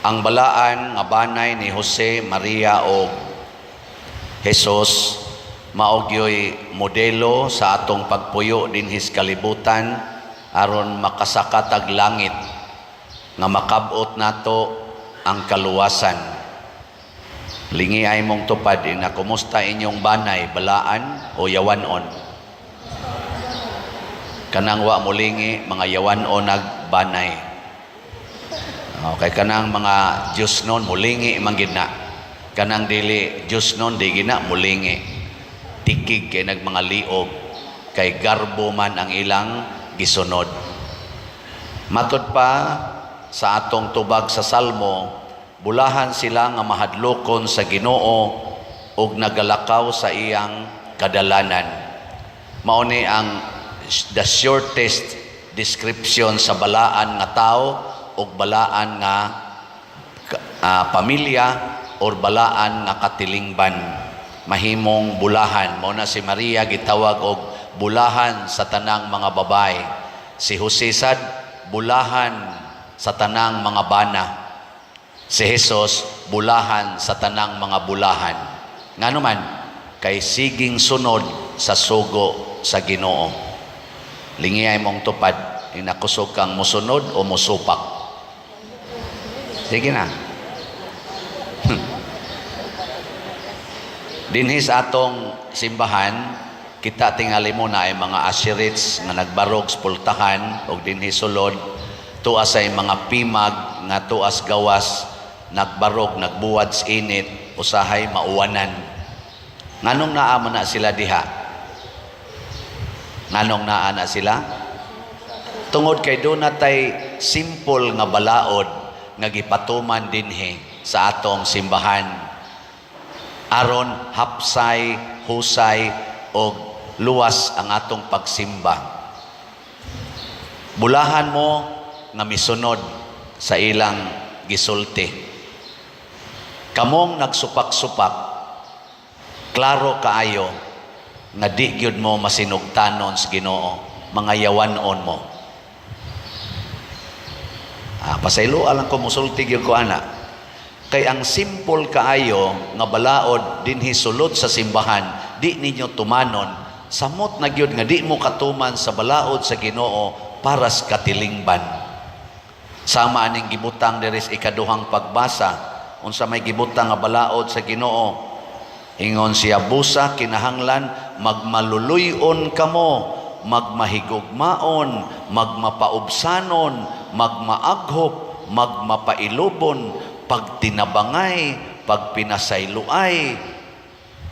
Ang balaan nga banay ni Jose, Maria o Jesus mao gyoy modelo sa atong pagpuyo dinhi sa kalibutan aron makasaka tag langit nga makabot nato ang kaluwasan. Lingi ay mong tupad ina, kumusta inyong banay, balaan o yawanon? Kanang wa molingi, mga yawanon nagbanay. Okay, kanang mga Diyos nun mulingi man gid na. Kanang dili Diyos nun, di gina mulingi. Tikig kay nag mga liog kay garbo man ang ilang gisunod. Matud pa sa atong tubag sa Salmo, bulahan sila nga mahadlokon sa Ginoo ug nagalakaw sa iyang kadalanan. Mao ni ang the shortest description sa balaan nga tao ug balaan nga pamilya or balaan nga katilingban, mahimong bulahan. Mao na si Maria gitawag og bulahan sa tanang mga babae, si Jose sad bulahan sa tanang mga bana, si Jesus bulahan sa tanang mga bulahan. Ngano man? Kay siging sunod sa sugo sa Ginoo. Lingi ay mong tupad inakusog kang musunod o musupak. Sige na. Dinhi sa atong simbahan, kita tingali mo na ay mga usherates nga nagbarog sa pultahan og dinhi sulod, tuas ay mga pimag nga tuas gawas nagbarog, nagbuwad sa init, usahay mauwanan. Nganong naa man na sila diha? Nganong naa na sila? Tungod kay doon natay simple nga balaod nga gipatuman dinhi sa atong simbahan aron hapsay, husay og luwas ang atong pagsimba. Bulahan mo nga misunod sa ilang gisulti. Kamong nagsupak-supak, klaro kaayo nga di gyud mo masinugtanon sa Ginoo, mga yawanon mo. Ah, pasaylo lang ko, musulti gyud ko ana. Kay ang simple kaayo nga balaod dinhi sulod sa simbahan, di ninyo tumanon, samot na gyud nga di mo katuman sa balaod sa Ginoo para sa katilingban. Sama aning gibutang diri sa ikaduhang pagbasa, unsa may gibutang nga balaod sa Ginoo? Ingon siya, busa kinahanglan magmaluluy-on kamo, magmahigugmaon, magmapaubsanon, magmaaghop, magmapailubon, pagtinabangay, pagpinasayloay.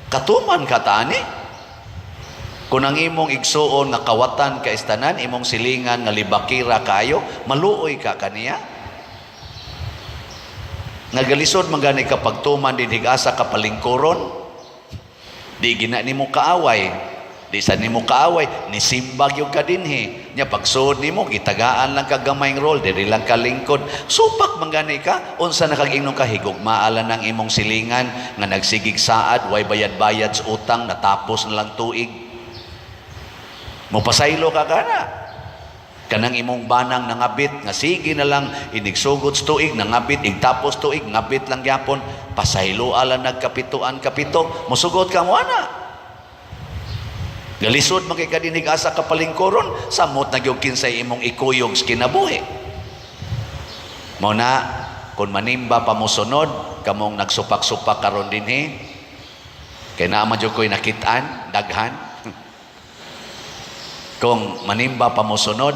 Katuman ka tani? Kung ang imong igsuon nga kawatan ka istanan, imong silingan nga libakira kayo, maluoy ka kaniya? Nga galisod man gani ka pagtuman dinhig asa ka palingkuron, di gina nimo kaaway, di sa nimo kaaway, ni simbag yung ka dinhi. Nya pagsuod nimo gitagaan lang ka gamayng role, diri lang ka lingkod. Supak man gani ka, unsa na kag ingnon ka higugmaala ng imong silingan nga nagsigig saad, way bayad-bayad sa utang, natapos na lang tuig. Mopasaylo ka kana. Kanang imong banang nangabit nga sige na lang inigsugot sa tuig nangabit, igtapos tuig ngabit lang gyapon, pasaylo ala nagkapituan kapito, mosugot ka mo ana. Galisod man kay kadinig asa ka palingkuron, samot na gyud kinsay imong ikuyog sa kinabuhi. Mao na kung manimba pa mosunod kamong nagsupak-supak karon dinhi, kay naa man jud ko'y nakit-an daghan. Kung manimba pa mosunod,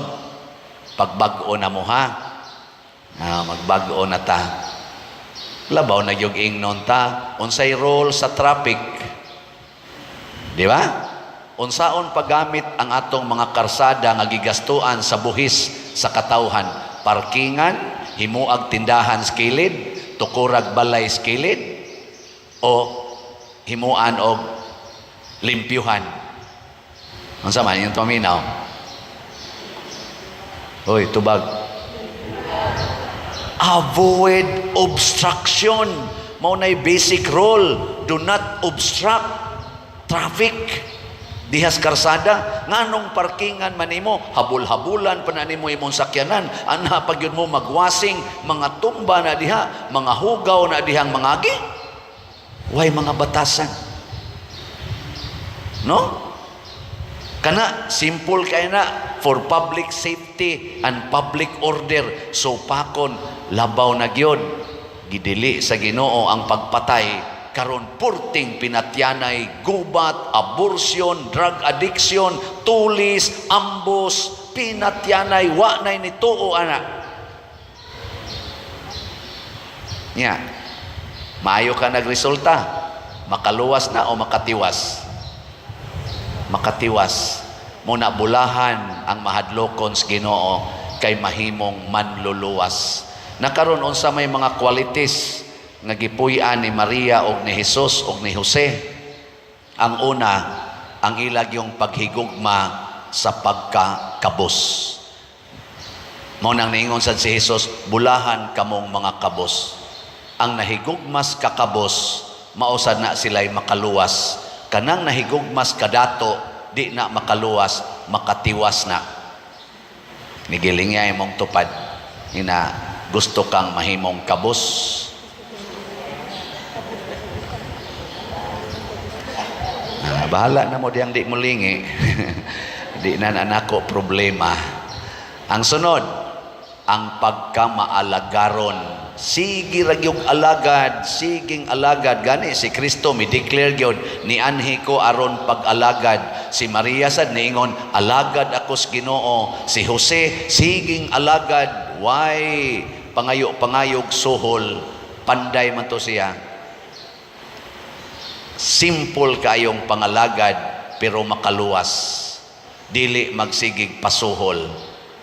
pagbag-o na mo ha. Ah, magbag-o na ta. Labaw na yung ingnon ta, unsay role sa traffic? Di ba? Unsaon paggamit ang atong mga karsada nga gigastuan sa buhis sa katawhan? Parkingan, himuag tindahan sa kilid, tukurag balay sa kilid, o himuan og limpyuhan? Unsa man yung paminaw? Hoy, tubag. Avoid obstruction. Mao nay basic rule. Do not obstruct traffic. Dihas karsada, nganong parkingan man nimo, habol-habulan pa na nimo imong sakyanan, anha pa gyud mo magwasing, mga tumba na diha, mga hugaw na dihang mangagi. Way mga batasan. No? Kana simple kay na for public safety and public order. So pakon labaw na gyud gidili sa Ginoo ang pagpatay. Karon purting pinatyanay, gubat, abortion, drug addiction, tulis, ambos, pinatyanay, wa nay nituo ana. Nya, maayo ka nagresulta, makaluwas na o makatiwas? Makatiwas. Muna bulahan ang mahadlokon sa Ginoo kay mahimong manluluwas. Nakaron, unsa may mga qualities nga gipuy-an ni Maria og ni Jesus og ni Jose? Ang una, ang ilag yung paghigugma sa pagkakabos. Mao nang niingon sad si Jesus, "Bulahan kamong mga kabos." Ang nahigugmas kakabos, mao sad na sila'y makaluwas. Kanang nahigugmas kadato, di na makaluwas, makatiwas na. Nigiling niya imong tupad. Ina, gusto kang mahimong kabos. Ah, bahala na mo diyang di mo lingi. Di na nako problema. Ang sunod, ang pagkamaalagaron. Sige ra gyud alagad, siging alagad. Gani si Kristo mi declare gyud, "Nianhi ko aron pag-alagad." Si Maria sad niingon, "Alagad ako sa Ginoo." Si Jose siging alagad, why pangayo pangayog suhol, panday man to siya. Simple kayong pangalagad pero makaluwas. Dili magsigig pasuhol.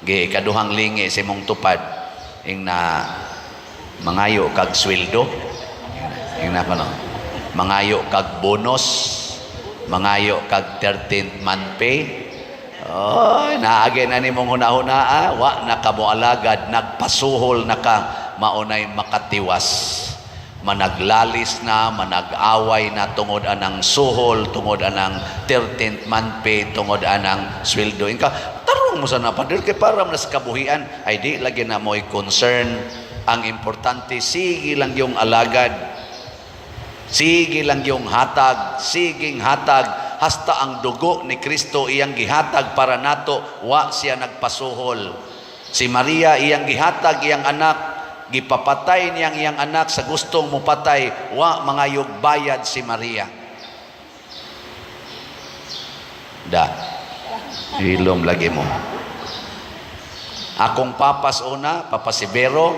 Gi kaduhang lingi sa imong tupad ing na mangayo kag sweldo, ing na kono mangayo kag bonus, mangayo kag 13th month pay. Oy, naagi na nimong huna-huna, ah, wa na ka moalagad, nagpasuhol na ka, maunay makatiwas. Managlalis na, manag-away na tungod anang suhol, tungod anang 13th month pay, tungod anang sweldo. Inka, tarong mo sa napadir, kay para man sa kabuhian, ay di lagi na mo'y concern. Ang importante, sige lang yung alagad. Sige lang yung hatag, siging hatag, hasta ang dugo ni Kristo iyang gihatag para nato, wa siya nagpasuhol. Si Maria iyang gihatag iyang anak, gipapatay niyang iyang anak sa gustong mupatay, wa mangayog bayad si Maria. Da. Hilom lagi mo. Akong papas una, Papa Severo,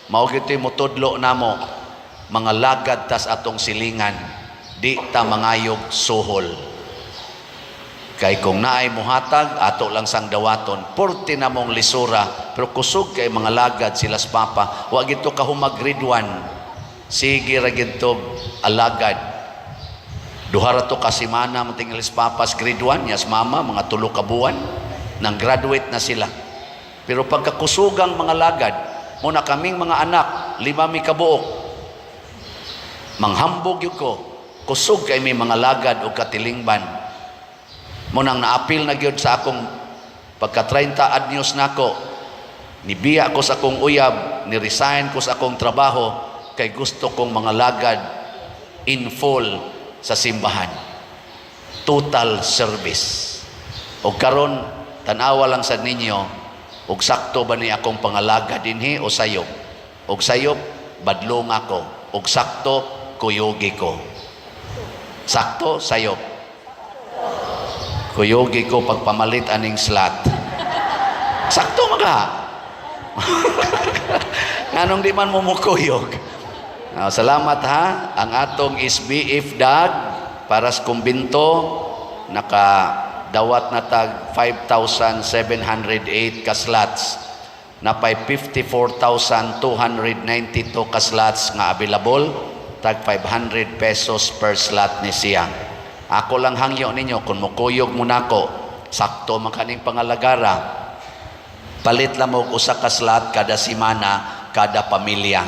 mao gito'y mutudlo namo, mga lagad tas atong silingan, di ta mangayog suhol. Kay kung naay muhatag, ato lang sang dawaton. Porte na mong lisura, pero kusog kay mga lagad sila sa papa. Wa gito kahumag grade 1. Sige ra gito alagad. Duha ra to ka semana matingalis papas grade 1, yas mama, mga 3 ka buwan. Nang graduate na sila. Pero pagkakusugang mga lagad, muna kaming mga anak, lima mi kabuok. Manghambog yun ko, kusog kay may mga lagad o katilingban. Munang naapil na gyud sa akong pagka 30 anyos nako, nibiya ko sa akong uyab, ni-resign ko sa akong trabaho, kay gusto kong mga lagad in full sa simbahan. Total service. O karon tanawa lang sa ninyo, og sakto ba ni akong pangalagad dinhi o sayop? Og sayop, badlong ako. Og sakto, kuyugi ko. Sakto, sayop. Kuyugi ko pagpamalit aning slot. Sakto maga. Nganong di man mo mukuyog? Ah, salamat ha. Ang atong SBF DAG para sa kumbinto naka dawat na tag 5,708 ka slots. Napay 54,292 ka slots nga available, tag 500 pesos per slot ni siya. Ako lang hangyo ninyo kung mukuyog mo nako, sakto man kaning pangalagara. Palit lang mo og usa ka slot kada semana, kada pamilya.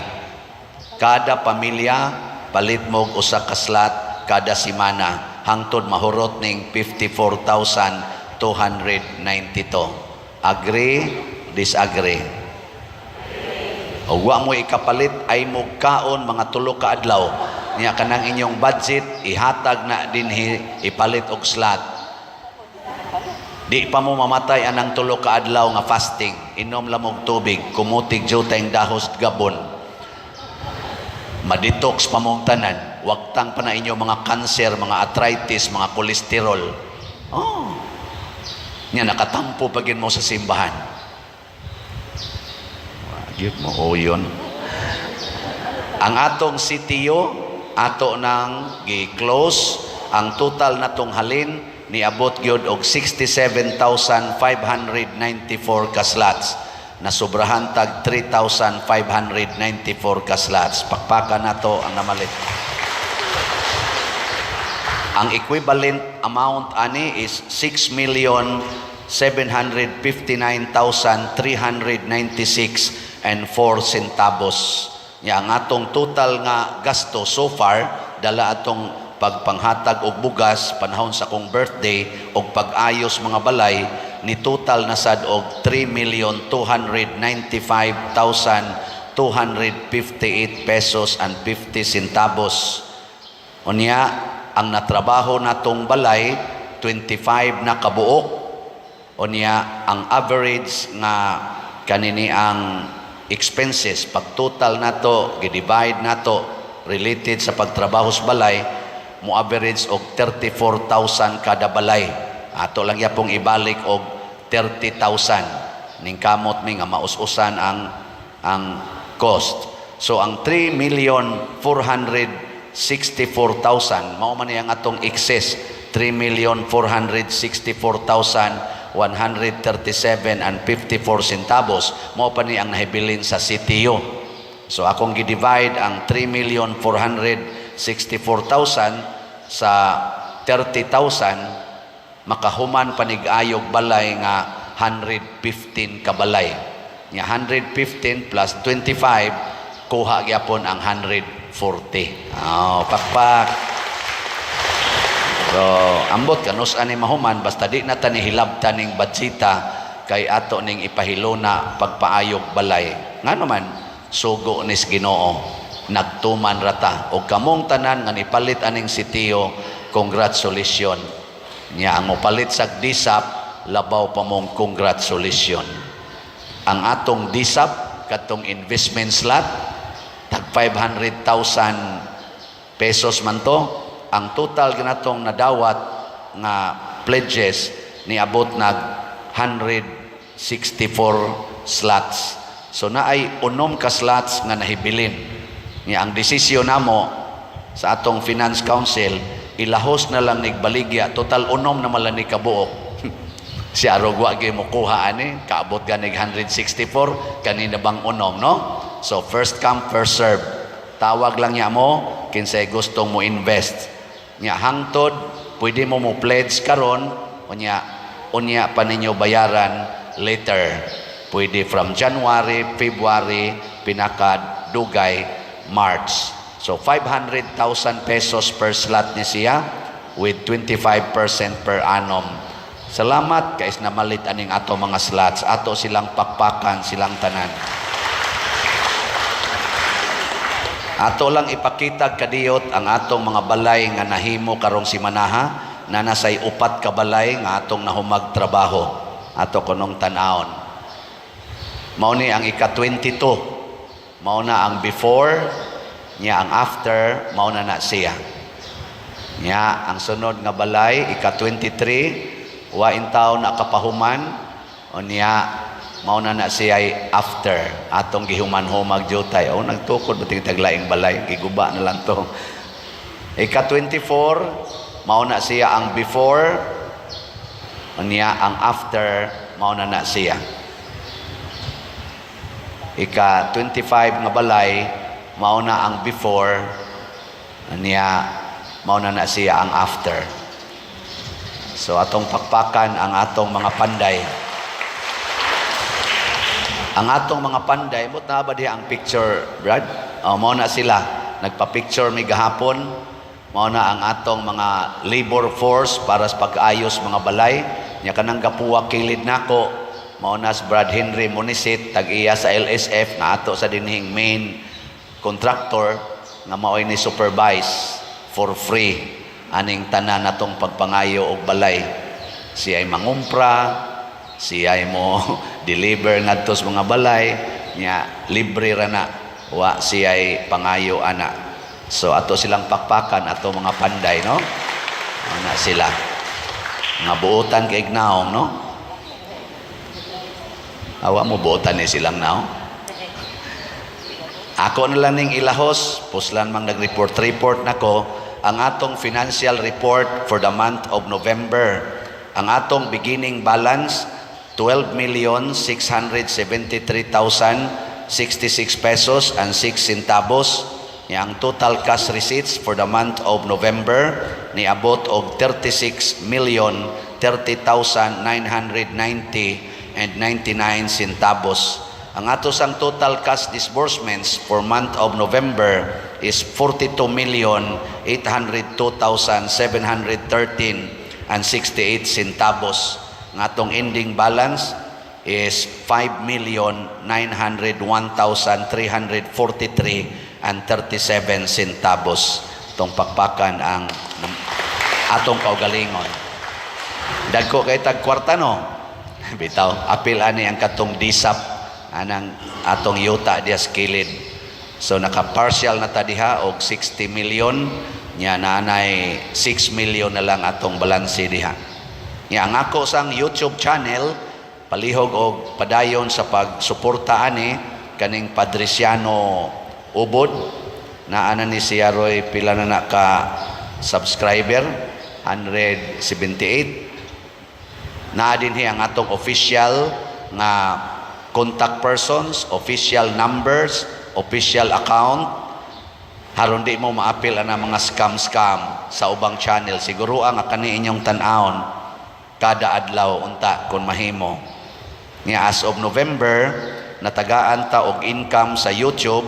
Kada pamilya palit mo og usa ka slot kada semana. hangtod mahurot ning 54,292. Agree, disagree? O wa mo ikapalit ay mo kaon mga 3 ka adlaw niya, kanang inyong budget ihatag na dinhi, ipalit og slot. Di pa mo mamatay anang 3 ka adlaw nga fasting, inom lamog tubig, kumutig jutay dahos gabon, madetox pa mong tanan, wagtang pa na inyo mga cancer, mga arthritis, mga kolesterol. Oh, nya nakatampo pa gyud mo sa simbahan. Gyud mo o yun. Ang atong CTO, ato nang gi-close. Ang total natong halin niabot gyud og 67,594 ka slots. Nasubrahan tag 3,594 ka slots. Pakpakan nato ang namalit. Ang equivalent amount ani is 6 million 759,396 and 4 centavos. Ya, ang atong total nga gasto so far, dala atong pagpanghatag og bugas panahon sa akong birthday og pag-ayos mga balay, ni total na sad og 3,295,258 pesos and 50 centavos. Unya, ang natrabaho natong balay 25 na kabuok. Unya, ang average nga kanini ang expenses, pag total nato, gi-divide nato related sa pagtrabaho sa balay, mo average og 34,000 kada balay. Ato lang yapong ibalik og 30,000 ning kamot mi nga maus-usan ang cost. So ang 3,464,000 mao man ang atong excess, 3,464,137 and 54 centavos, mao pa ni ang nahibilin sa CTO. So akong gi-divide ang 3,464,000 sa 30,000, makahuman panigayog balay nga 115 ka balay. Nya 115 plus 25, kuha gyapon ang 140. Oh, pakpak. So, ambot kanus ani mahuman, basta di na ta ni hilabtan ning badsita kay ato ning ipahiluna pagpaayog balay. Ngano man sugo nis Ginoo, nagtuman rata. Og kamong tanan nga nipalit aning sitiyo, congratulations. Nya ang mopalit sa DSAP, labaw pa mong congratulations. Ang atong DSAP, katong investment slot, tag 500,000 pesos man to. Ang total ganatong nadawat nga pledges niabot nag 164 slots. So naay 6 ka slots nga nahibilin. Nga ang desisyon namo sa atong Finance Council, ilahos na lang nigbaligya, total 6 na man lang ni kabuok. Si arog wa gyud mo kuha ani, kaabot ganig 164 kanina bang 6, no? So first come, first serve. Tawag lang niya mo kinsay gustong mo invest. Nya hangtod pwede mo mo pledge karon, unya unya pa ninyo bayaran later. Pwede from January, February, pinaka dugay March. So 500,000 pesos per slot ni siya with 25% per annum. Salamat kay namalit aning ato mga slots. Ato silang pakpakan, silang tanan. Ato lang ipakita kadiyot ang atong mga balay nga nahimo karong simanaha na nasay 4 ka balay nga atong nahumag trabaho. Ato kunong tan-awon. Mao ni ang ika-22. Mao na ang before, niya ang after, mao na na siya. Niya ang sunod nga balay ika-23, wa intaw na kapahuman, o niya mao na na siya ay after atong gihuman-humag jutay. O nagtukod ba taglaing balay, giguba na lang to. Ika-24, mao na siya ang before, o niya ang after, mao na na siya. Ika-25 nga balay, mao na ang before, niya mao na na siya ang after. So atong pakpakan ang atong mga panday. Ang atong mga panday, mut na ba diha ang picture, Brad? O, mao na sila. Nagpa-picture mi gahapon. Mao na ang atong mga labor force para sa pag-ayos mga balay. Nya kanang gapuwa kilid nako, mao na si Brad Henry Munisit, tag-iya sa LSF nga ato sa dinhing main contractor nga mao'y ni supervise for free aning tanan natong pagpangayo og balay. Siya ay mangumpra, siya ay mo deliver ngadto sa mga balay nya, libre ra na, wa siya ay pangayo ana. So ato silang pakpakan, ato mga panday, no? Ana sila nga buotan kay naong, no? Awa mo buotan ni silang naong. Ako na lang ning ilahos, puslan mang nag-report-report nako ang atong financial report for the month of November. Ang atong beginning balance, 12,673,066 pesos and 6 centavos. Nya ang total cash receipts for the month of November niabot og 36 million 30,990 and 99 centavos. Ang ato sang total cash disbursements for month of November is 42 million 802,713 and 68 centavos. Ang atong ending balance is 5 million 901,343 and 37 centavos. Tong pakpakan ang atong kaugalingon. Dagko kay tag kwarta, no? Bitaw, apil ani ang katong disap anang atong yuta diya sa kilid. So naka-partial na ta diha og 60 million nya, naanay 6 million na lang atong balanse diha. Nya ang ako sang YouTube channel, palihog og padayon sa pagsuporta ani kaning Padriciano Ubod, naa na ni siya roy pila na na ka subscriber, 178 naa dinhi. Ang atong official nga contact persons, official numbers, official account, haron di mo maapil ang mga scam-scam sa ubang channel. Siguro ang kani inyong tan-awon kada adlaw unta kung mahimo. Nga as of November, natagaan ta og income sa YouTube,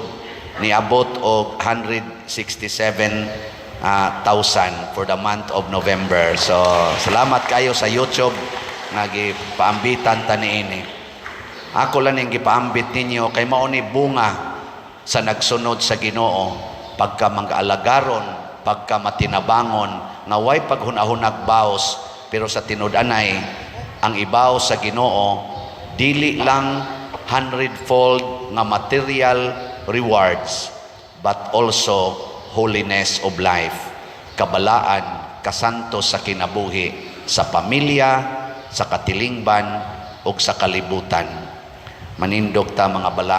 niabot og 167,000 for the month of November. So salamat kayo sa YouTube nga gipaambitan ta niini. Ako lang ning gipaambit ninyo kay mao ni bunga sa nagsunod sa Ginoo, pagka mag-alagaron, pagka matinabangon, nga way paghunahunag baos, pero sa tinud-anay ang ibaw sa Ginoo dili lang hundredfold nga material rewards but also holiness of life, kabalaan, kasanto sa kinabuhi, sa pamilya, sa katilingban ug sa kalibutan. Manindog ta, mga balaan.